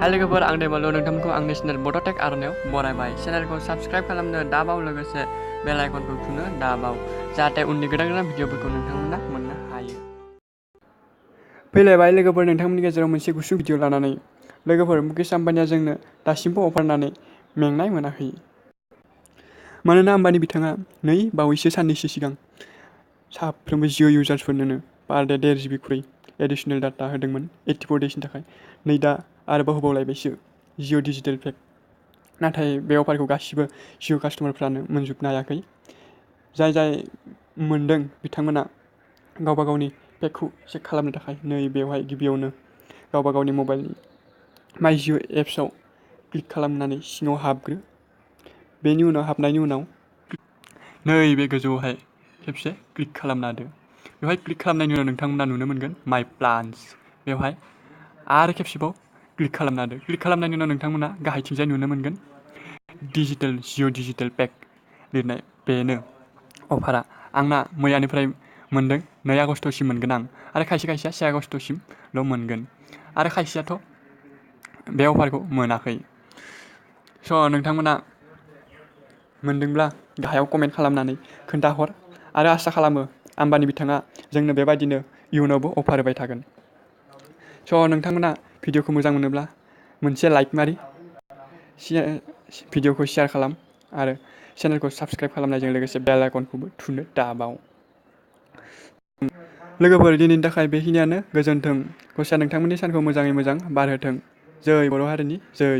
हाय लोगोफोर आं देमल नोंथांमोनखौ आंनि चेनेल बोdo टेक आर'नायाव बरायबाय। चेनेलखौ साबस्क्राइब खालामनो दाबाव लोगोसे बेल आइकनखौ थुनो दाबाव जाहाथे उननि गोदान गोदान भिडिअफोरखौ नोंथांमोना मोननो हायो। फैलायबाय लोगोफोर नोंथांमोननि गेजेराव मोनसे गुसुं भिडिअ लानानै। लोगोफोर मुकेश आम्बानिया जोंनो दासिमबो अफार होनानै मेंनाय मोनाखै। मानोना आम्बानि बिथाङा बावैसो साननैसो सिगां साफ्रोमबो जिअ इउजार्सफोरनो पार डे 1.5 GB एडिशनेल डाटा होदोंमोन 84 डेजनि थाखाय। दा आरोबाव होबावलायबायसो जिअ डिजिटेल पेक। नाथाय बे अफारखौ गासिबो जिअ कास्टमारफ्रानो मोनजोबनो हायाखै। जाय मोनदों बिथांमोना गावबा गावनि पेकखौ चेक खालामनो थाखाय बेवहाय गिबियावनो गावबा गावनि मबाइलनि माइ जिअ एप्सआव क्लिक खालामनानै सिङाव हाबग्रो। बेनि उनाव हाबनायनि उनाव बे गोजौआवहाय खेबसे क्लिक खालामना होदो। बेवहाय क्लिक खालामनायनि उनाव नोंथांमोना नुनो मोनगोन माइ प्लान्स। बेवहाय आरो खेबसेबाव क्लिक खालामना होदो। क्लिक खालामनायनि उनाव नोंथांमोना गाहायथिंजाय नुनो मोनगोन जिअ डिजिटेल पेक लिरनाय। बेनो अफारा आंना मैयानिफ्राय मोनदों। 2 आगष्टसिम मोनगोन आरो खायसेया 3 आगष्टसिमल' मोनगोन आरो खायसेयाथ' बे अफारखौ मोनाखै। नोंथांमोना मोनदोंब्ला गाहायाव कमेन्ट खालामनानै खोन्थाहर आरो आसा खालामो आम्बानि बिथाङा जोंनो बेबायदिनो इयुनावबो अफार होबाय थागोन। नोंथांमोना भिडिअखौ मोजां मोनोब्ला मोनसे लाइक मारि, भिडिअखौ शेयार खालाम आरो चेनेलखौ साबस्क्राइब खालामनायजों लोगोसे बेल आइकनखौबो थुनो दाबाव। लोगोफोर दिनैनि थाखाय बेखिनियानो। गोजोन्थों। गसाइआ नोंथांमोननि सानखौ मोजाङै मोजां बारहोथों। जै बर' हारिनि जै।